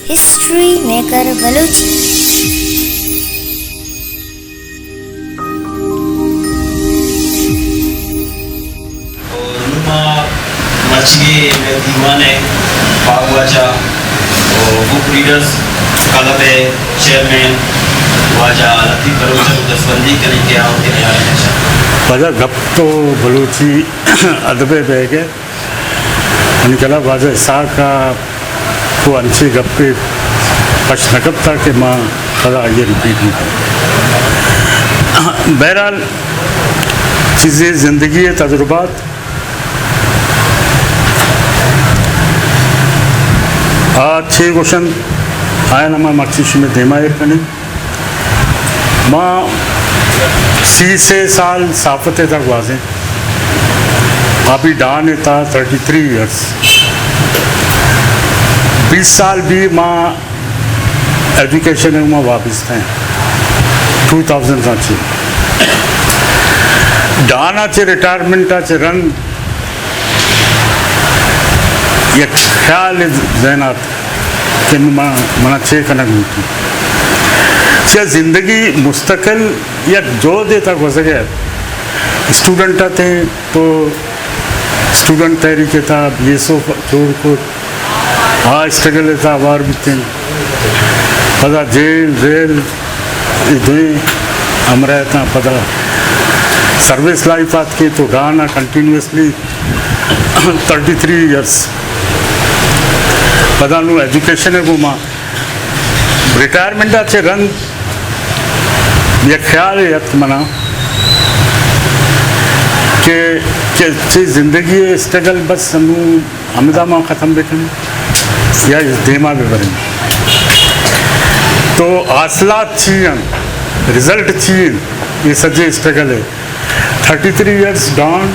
History maker Balochi. اور نما مرچی مئے دیوان ءِ باگ واجہ اور بک ریڈرز کلب ءِ چیئرمین واجہ لطیف بلوچ ءَ دستبندی کنیں کہ آ وتی ہیال ءَ گوشاں۔ واجہ گپ تو بلوچی ادب ءِ بیگ ءَ، منی خیال ءَ واجہ اسحاق ءَ کو انچیں گپے پش نہ کپتا کہ ما پدا آئی ءَ ریپیٹ نہ کنیں۔ بہرحال، چیزے زندگی ءِ تجربات آ چے گوشنت، آیاں ما مرچی شمئے دیما ایر کنیں۔ ما سی سے سال صحافت ءِ تہا گوازیں۔ ابھی ڈان ءِ تہا تھرٹی تھری ایئرز۔ بیس سال بھی ما ایجوکیشن ءَ ما وابستہ ایں۔ ٹو تھاؤزنڈ ءَ چہ ڈان ءَ چہ ریٹائرمنٹ ءَ چہ رند یک خیال ذہن ءَ اتک کہ من، منا چے کنگ لوٹی۔ چہ زندگی مستقل یک جہدے تہا گوزگ ءَ ات۔ اسٹوڈنٹ اتیں تو اسٹوڈنٹ تحریک ءِ تہا بی ایس او جوڑ کت، آ اسٹرگل ءِ تہا ہوار بیتیں۔ پدا جیل، ریل، اے دوئیں ہمراہ اتاں۔ پدا سروس لائف آتکیں تو ڈان ءَ کنٹینیوسلی تھرٹی تھری ایئرز۔ پدا نوں ایجوکیشن ءَ گوں ما ریٹائرمنٹ ءَ چہ رند یک خیالے ات منا کہ، کہ چہ زندگی ءِ اسٹرگل بس نوں ہمدا ما ختم بکنیں یا دیما ببریں۔ تو حاصلات چی انت، رزلٹ چی انت، اے سجیں اسٹرگل ءِ۔ Thirty three years done,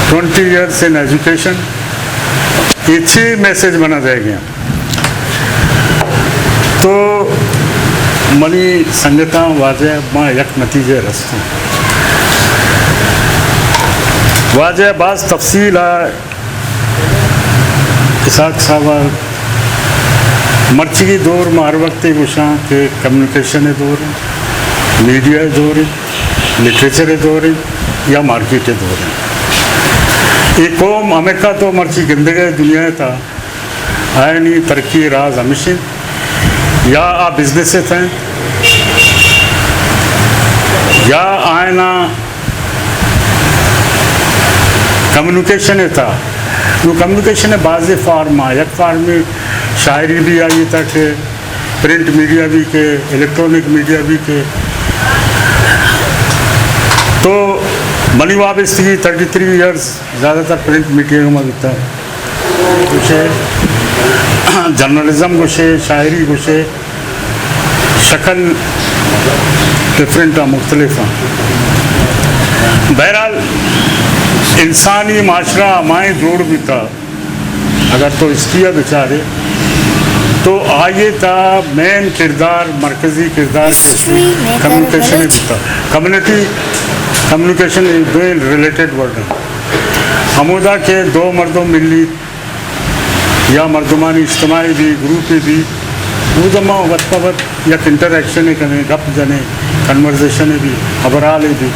twenty years in education, اے چے میسج منا دئیگ ءَ انت؟ تو منی سنگتاں، واجہ، ما یک نتیجہ ءَ رستوں۔ واجہ، باز تفصیل ءَ اسحاق صاحب ءَ مرچیگی دور ما ہر وقت ءَ گوشاں کہ کمیونیکیشن ءِ دور انت، میڈیا ءِ دور انت، لٹریچر ءِ دور انت یا مارکیٹ ءِ دور انت۔ اے قوم ہمکا تو مرچی گندگ ءَ دنیا ءِ تہا آیانی ترقی ءِ راز ہمیش انت، یا آ بزنس ءِ تہ انت، یا آیانا کمیونیکیشن ءِ تہا۔ نوں کمیونیکیشن ءِ بازیں فارم آ، یک فارمے شاعری بھی آئی تہا کہ، پرنٹ میڈیا بھی کہ، الیکٹرانک میڈیا بھی کہ۔ تو منی وابستگی تھرٹی تھری ایئرز زیادہ تر پرنٹ میڈیا ما بیتا۔ گوشے، جرنلزم گوشے، شاعری گوشے، شکل ڈفرنٹ آ، مختلف آ۔ بہرحال، انسانی معاشرہ ہمائیں جوڑ بیتا، اگر تو ہسٹری ءَ بچارے تو آئی ءِ تہا مین کردار، مرکزی کردار کمیونیکیشن ءَ بیتا۔ کمیونٹی، کمیونیکیشن، اے دوئیں ریلیٹڈ ورڈ انت۔ ہمودا کہ دو مردم ملی یا مردمانی اجتماعے بی، گروپے بی، اود ءَ ما وت پہ وت یک انٹریکشنے کنیں، گپ جنیں، کنورزیشنے بی، ہبرحالے بی۔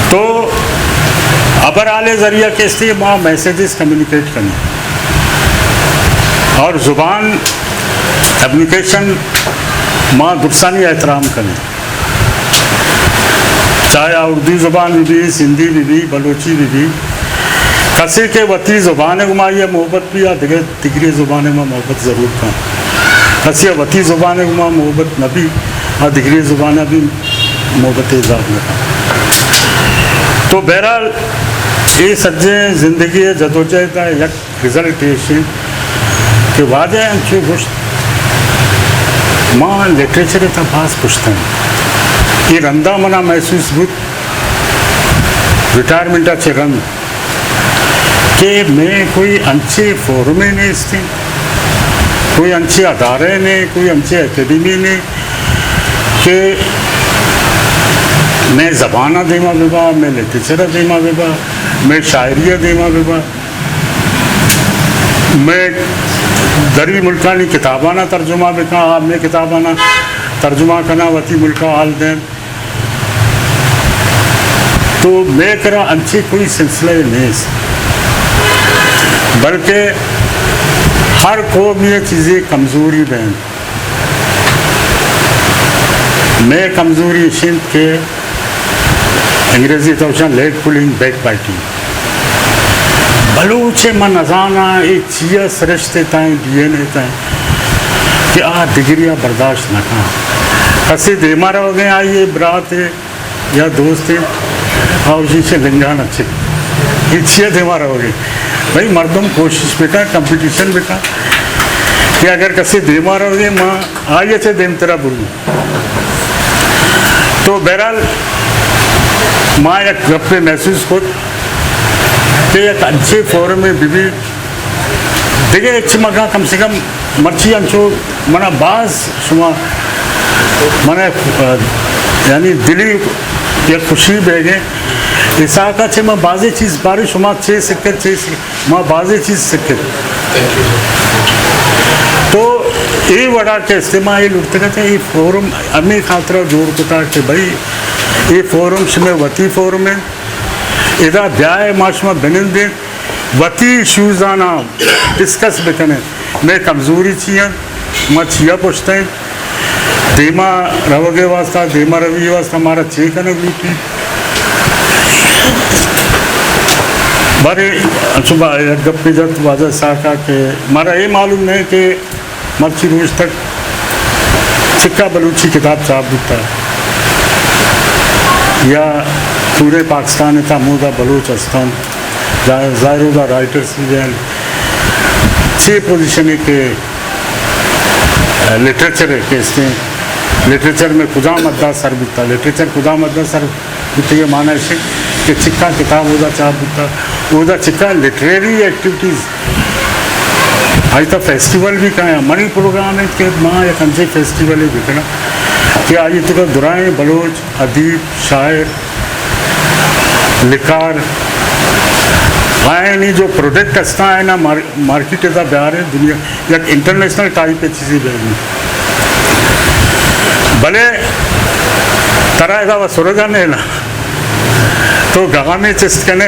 تو ہبرحالے ذریعہ کسے ما میسجز کمیونیکیٹ کنیں۔ اور زبان کمیونیکیشن ما درسانی احترام کنیں۔ چاہے آ اردو زبان بہ بی، سندھی بہ بی، بلوچی بہ بی، کسے کہ وتی زبان ءَ گما آئی ءَ محبت بی، آ دگہ دگری زبان ءَ ما محبت ضرور کن۔ کسے ءَ وتی زبان ءَ گما محبت نہ بی، آ دگری زبان ءَ بھی محبت اظہار نہ کن۔ تو بہرحال، اے سجیں زندگی ءِ جدوجہد ءِ یک رزلٹ ایش انت کہ واجہ انچو گوشت، ما لٹریچر ءِ تہا باز پشت ایں۔ اے رندا منا محسوس بوت، ریٹائرمنٹ ءَ چہ رند، کہ مئے کوئی انچیں فورمے نیست انت، کوئی انچیں ادارے نے، کوئی انچیں اکیڈمی نے کہ مئے زبان ءَ دیما ببا، مئے لٹریچر ءَ دیما ببا، مئے شاعری ءَ دیما ببا۔ مئے دری ملکانی کتابانا ترجمہ بکاں، آ مئے کتابانا ترجمہ کناں، وتی ملکا حال دیں۔ تو مئے کرا انچیں کوئی سلسلہ نیست، بلکہ ہر قوم یہ چیزیں کمزوری بین۔ مئے کمزوری اش انت کہ انگریزی تو گوشاں لیگ پلنگ، بیک بائٹنگ۔ بلوچ ء من نزاناں اے چیا سرشتے تائیں، ڈی این اے تائیں کہ آ دگریا برداشت نہ کن۔ کسے دیما روگیں آئی ء برات ء یا دوست ء، آ وشی چہ لنگان اچ۔ اے چیا دیما روگیں؟ بھئی مردم کوشش بکن، کمپٹیشن بکن کہ اگر کسے دیما روگیں ما آئی ء چہ دیمترا برو۔ تو بہرحال ما یک گپے محسوس کت کہ یک انچیں فورمے بہ بیت، دگہ ہچ مکن، کم سے کم مرچی انچو منا باز شما منا، آ، یعنی دلی یک خوشی بیگیں۔ اسحاقا چہ من بازیں چیز بارے شما چے سکت، چے سکت۔ ما بازیں چیز سکت۔ تو اے وڑا کہ استیں ما اے لوٹتگ ات، اے فورم ہمے خاطرا جوڑ کتا کہ بھئی اے فورم شمئے وتی فورم انت، ادا بیائے ما شما بنندیں، وتی ایشوزانا ڈسکس بکنیں، مئے کمزوری چی انت، ما چیا پشت ایں، دیما روگ ء واستہ، دیما روی ء واستہ مارا چے کنگ لوٹی؟ بارے انچو با-، یک گپے جت واجہ اسحاقا کہ مارا اے معلوم نہ کہ مرچی روچ تک چکا بلوچی کتاب چاپ بوتا یا پورے پاکستان ء تھا مودا بلوچ استان، ظاہر، ظاہر اودا رائٹرز بھی ہیں۔ چے پوزیشن ہے کہ لٹریچر ء کہ استیں، لٹریچر میں کجام حدا سر بیتا، لٹریچر کجام حدا سر بیتگ ء معنی اش کہ چکاں کتاب اودا چاپ بیتا، اودا چکاں لٹریری ایکٹیویٹیز، آئی تا فیسٹیول بھی کایا۔ منی پروگرام ہے کہ ما یک انچیں فیسٹیول بکناں کہ آئی تو درائیں بلوچ ادیب، شاعر، لکھار، آیانی جو پروڈکٹ ہستاں آیانا مار-، مارکیٹ ء تھا بیاریں، دنیا یک انٹرنیشنل ٹائپ ء چیزے بیاریں۔ بلے ترا ادا و سرگا نیلا، تو گامی چست کنے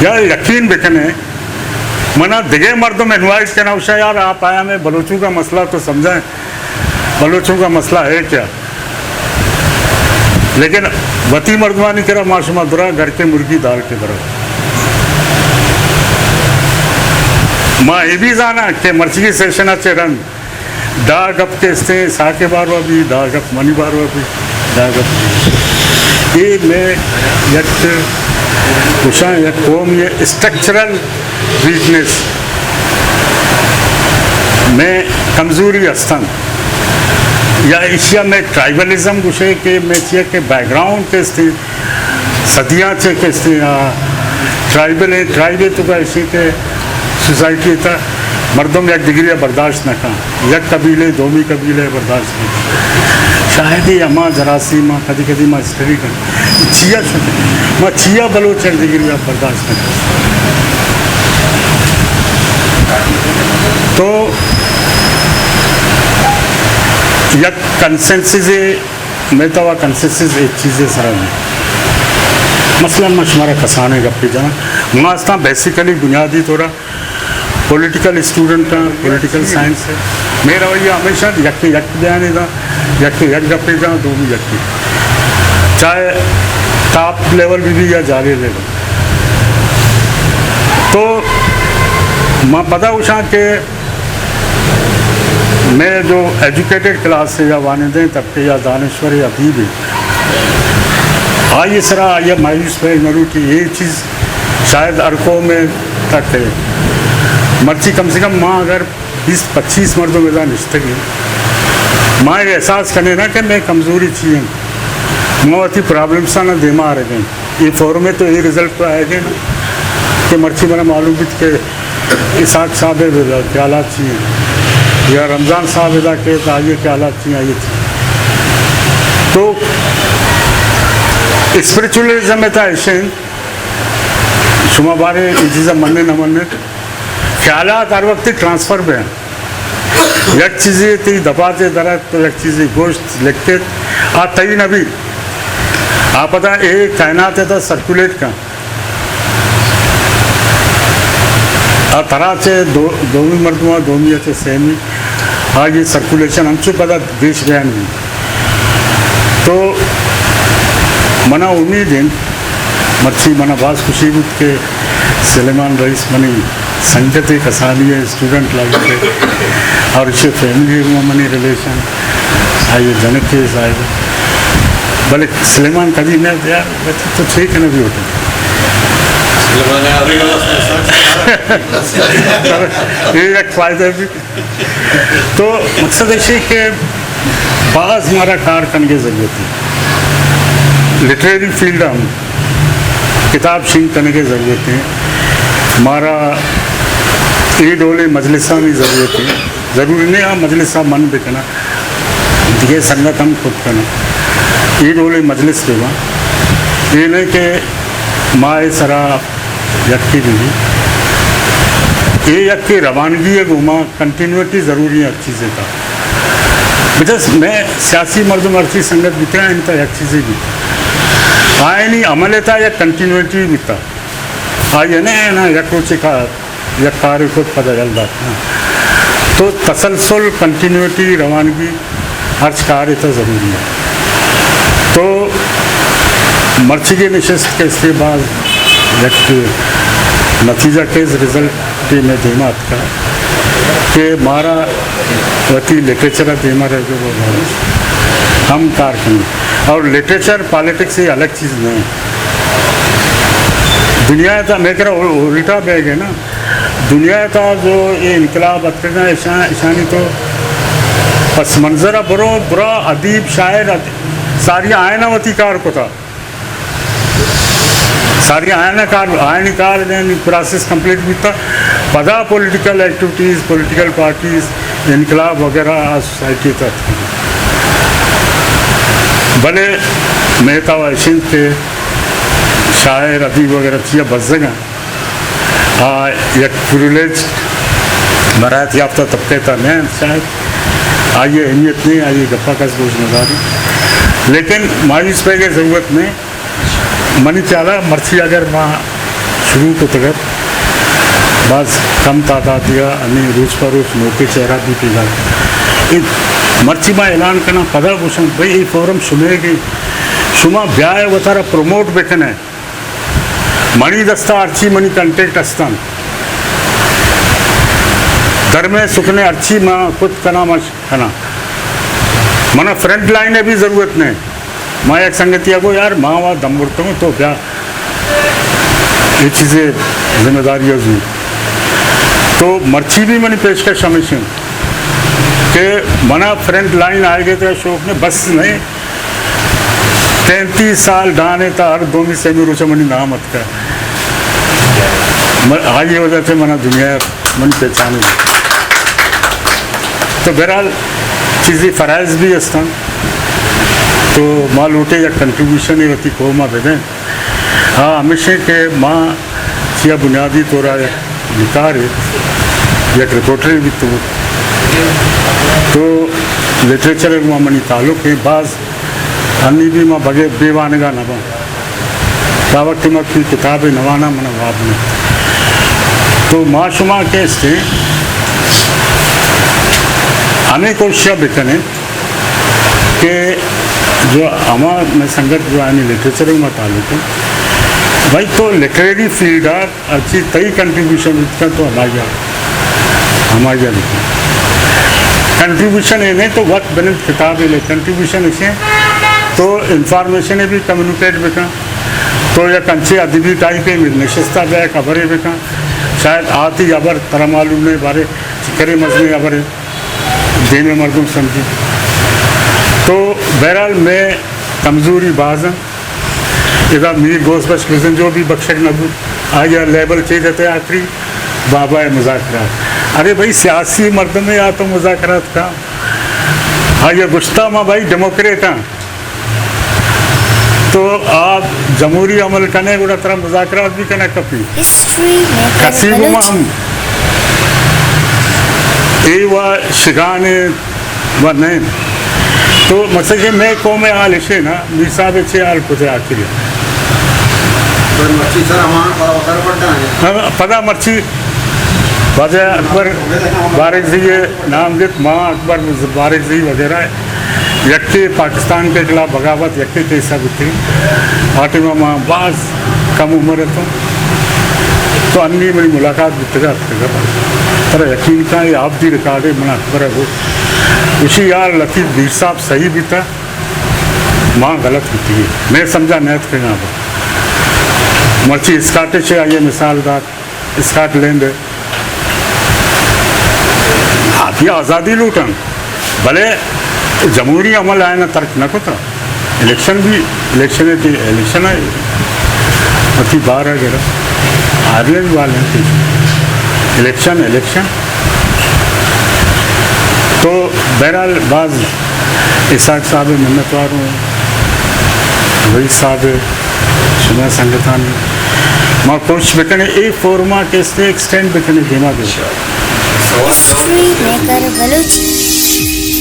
یا یقین بکنے، منا دگہ مردم انوائٹ کنا، اوشا یار آپ آیا، میں بلوچوں کا مسئلہ تو سمجھائیں، بلوچوں کا مسئلہ ہے کیا؟ لیکن وتی مردمانی کرا ما شما درا گھر کے مرغی دال کے برو۔ ما اے بھی زاناں کہ مرچیگی سیشن ء چہ رند دہ گپ کہ استیں ساکے باروا بھی، دہ گپ منی باروا بھی، دہ گپ۔ اے میں یک گوشاں، یک قوم یہ اسٹرکچرل ویکنس، میں کمزوری ہستن، یا ایشیا میں ٹرائبلزم گوشے کہ میں چیا کہ بیک گراؤنڈ کہ استیں، صدیاں چہ کہ استیں، آ، ٹرائبل ہیں، ٹرائبل تو کا ایشی کہ سوسائٹی تا مردم یک دگری برداشت نہ کن، یک قبیلے دومی قبیلے برداشت نہ کن۔ شاید یہ ہما جراثیم، کدی کدی ما اسٹڈی کن، چیا شد، ما چیا بلوچ یک دگری برداشت نہ کن۔ تو یک کنسنسس میں تو کنسنسس ایک چیزے سرا نہیں۔ مثلاً میں شمارا کسانے گپی جانا، ما استاں بیسیکلی بنیادی طورا پولیٹیکل اسٹوڈنٹ ہاں، پولیٹیکل سائنس ہے۔ میرا رویہ ہمیشہ یک یک بیانے دا، یک یک گپے دا، دو بھی یک۔ چاہے ٹاپ لیول بھی، بھی یا جاری لیول۔ تو ما پدا گوشاں کہ میں جو ایجوکیٹڈ کلاس ہے یا وانندیں طبقے یا دانشور یا ادیب ہے، آئی سرا آئی مایوس بے نہ لوٹی۔ یہ چیز شاید ہر قوم میں تک ہے۔ مرچی کم سے کم ما اگر بیست پچیس مردم ادا نشتگیں، ما یہ احساس کنے نا کہ میں کمزوری چی ہیں، ما وتی پرابلمسانا دیما آ رہے ہیں۔ یہ فورم ہے تو یہ رزلٹ تو آئے گا نا کہ مرچی منا معلوم بیت کہ اسحاق صاحب ء خیالات چی ہیں، یا رمضان صاحب ادا کہ آئی خیالات چی ہیں، آئی چی۔ تو اسپرچولزم ء تا ایشیں، شما بارے اے چیزا مننے نہ مننے، خیالات ہر وقت ٹرانسفر بے ہیں۔ یک چیزے تئی دپا چہ درات تو یک چیزے گوشت لکھت، آ تئی نہ بیت، آ پدا اے کائنات ءِ تہا سرکولیٹ کن۔ آ ترا چہ دو، دومی مردم ءَ، دومی ءَ چہ سیمی، آ اے سرکولیشن ہمچو پدا گیش بیان بیت۔ تو منا امید انت، مرچی منا باز خوشی بوت کہ سلیمان رئیس منی سنگتے، کسانی ءِ اسٹوڈنٹ لائف ءِ، اور ایشی فیملی ءَ گوں منی ریلیشن، آئی ءِ جنکے صاحب۔ بلے سلیمان کدی نہ یار، تو ٹھیک نہ بھی ہوتا۔ سلیمان ءَ ابھی والا سچ۔ یہ ایک فائدہ بھی۔ تو مقصد ایشی کہ باز مارا کار کنگے ضرورت ہے، لٹریری فیلڈ ہم کتاب شنگ کنگے ضرورت ہے، مارا اے ڈولیں مجلسانی ضرورت ہے۔ ضروری نہیں آ مجلس آ من بکناں، دگہ سنگت ہم کت کناں، اے ڈولیں مجلس بہ باں۔ اے نہیں کہ ما اے سرا یکے بہ بی۔ اے یکے روانگی ءِ گوما کنٹینیوٹی ضروری ہے ہر چیزے تا۔ بجس میں سیاسی مردم ہرچی سنگت بیتگاں، انت یک چیزے بیت۔ آئینی عمل تا یک کنٹینیوٹی بیتا۔ آئی ءَ نہ، نہ، یک روچے کا، یک کارے کت پدا یل دات۔ ہاں۔ تو تسلسل، کنٹینیوٹی، روانگی ہرچ کارے تا ضروری ہے۔ تو مرچیگیں نشست کہ است باز یک نتیجہ خیز رزلٹ میں دیما اتکا کہ مارا وتی لٹریچر دیما رہ جو ہم کار کنی۔ اور لٹریچر پالیٹکس یہ الگ چیز نہیں۔ دنیا تا میں کرا الٹا بہ گئے نا۔ دنیا تا جو یہ انقلاب اتکگا ایشان، ایشانی تو پس منظر برو برا ادیب، شاعر، اد-، ساری آئینہ وتی کار کتا۔ ساری آئینہ کار، آئینی کار، یعنی پروسیس کمپلیٹ بیتا۔ پدا پولیٹیکل ایکٹیویٹیز، پولیٹیکل پارٹیز، انقلاب وغیرہ آ سوسائٹی تک۔ بلے میں تا ایشنت کہ شاعر، ادیب وغیرہ چیا بزگاں۔ آ یک پریولیج، مراعات یافتہ طبقے تا نہ انت شاید۔ آئی اہمیت نہیں، آئی گپا کس گوش نہ داری۔ لیکن مایوس بئیگے ضرورت نہیں۔ منی خیالا مرچی اگر ما شروع کتگ ات، باز کم تعدادی ءَ ہمے روچ پہ روچ نوکیں چہرہ بھی پیدا۔ اے مرچی ما اعلان کناں، پدا گوشاں، بھئی اے فورم شمئیگ ایں، شما بیائے وتارا پروموٹ بکنے۔ منی دستا ہرچی منی کنٹیکٹ استن، در مئے سکنے ہرچی ما کت کناں، ما کناں۔ منا فرنٹ لائن ءِ بھی ضرورت نہیں۔ ما یک سنگتی ءَ گو، یار، ما وا دم برتگوں، تو بیا اے چیزے ذمہ داری ءَ زو۔ تو مرچی بھی منی پیشکش ہمیش انت کہ منا فرنٹ لائن آئیگے تہ شوق نے، بس نہیں۔ تینتیس سال ڈانے تا ہر دومی سیمی روچ منی نام اتکا۔ من، آئی وجہ سے منا دنیا منی پہچانی۔ تو بہرحال چیزی فرائض بھی استن۔ تو ما لوٹے یک کنٹریبیوشن وتی قوم ءَ بدیں۔ ہاں، ہمیشہ کہ ما چیا بنیادی طور ءَ یک نکارے، یک رپورٹرے بیتگ، تو لٹریچر ءَ گوں منی تعلق ہے، باز انی بھی ما بغیر بے وانگا نہ باں۔ تا وقت ما کوئی کتابے نہ واناں، منا واب نہ۔ تو ما شما کہ استیں ہمے کوشش بکنیں کہ جو ہما میں سنگت جو آنی لٹریچر ءَ ما تعلق ہے، بھائی تو لٹریری فیلڈ ءَ ہرچی تئی کنٹریبیوشن بیت کن تو ہمائی ءَ، ہمائی ءَ بکن۔ کنٹریبیوشن اے نہیں تو وقت بنند کتابے لے، کنٹریبیوشن ایشی تو انفارمیشن بھی کمیونیکیٹ بکن، تو یک انچے ادبی ٹائپے نشستہ بیا، خبرے بکن، شاید آ تئی ہبر ترا معلوم نہیں، بارے چکرے مزنیں ہبرے دیمے مردم سمجھی۔ تو بہرحال میں کمزوری باز ہیں۔ ادا میر غوث بخش بزنجو بھی بخشگ نہ بوت، آئی ءَ لیبل چے جتے آخری بابا ءِ مذاکرات۔ ارے بھائی، سیاسی مردمے آ تو مذاکرات کا؟ آئی ءَ گشتا ما بھائی ڈیموکریٹ ہاں، تو آ جمہوری عمل کنے گڑا ترا مذاکرات بھی کنے کپی۔ ہسٹری میں کسی گما ہم اے و شگان و نین۔ تو مثلاً کہ مئے قوم ءِ حال ایشے نا، میر صاحب ءِ چے حال کتے آخری؟ پر مرچی سر ہمان پدا وتر پٹا ہیں۔ ہاں، پدا مرچی واجہ اکبر بارکزئی ءِ نام گت، ماں اکبر بارکزئی وغیرہ یکے پاکستان کے خلاف بغاوت، یکے کیسا بوتی۔ آ ٹائم ما باز کم عمر اتوں۔ تو انی منی ملاقات بوتگا اتکگا۔ ترا یقین کن، اے آبدی ریکارڈ ءَ من اکبر ءَ گو، اشی یار لطیف میر صاحب صحیح بیتا، ما غلط بیتی۔ مئے سمجھا نہ اتکگا۔ مرچی اسکاٹش ءَ آئی ءَ مثال دات۔ اسکاٹ لینڈ ءَ آتی آزادی لوٹاں، بلے جمہوری عمل آیاں ترک نہ کتا۔ الیکشن بھی، الیکشن ءَ کہ الیکشن ءَ وتی بار ءَ گرا، آئرلینڈ والے کہ الیکشن، الیکشن۔ تو بہرحال باز اسحاق صاحب ءِ منتوار اوں، رئیس صاحب ءِ، شما سنگتانی، ما کوشش بکنیں اے فورما کہ استے ایکسٹینڈ بکنیں دیما دے۔ History maker Balochi.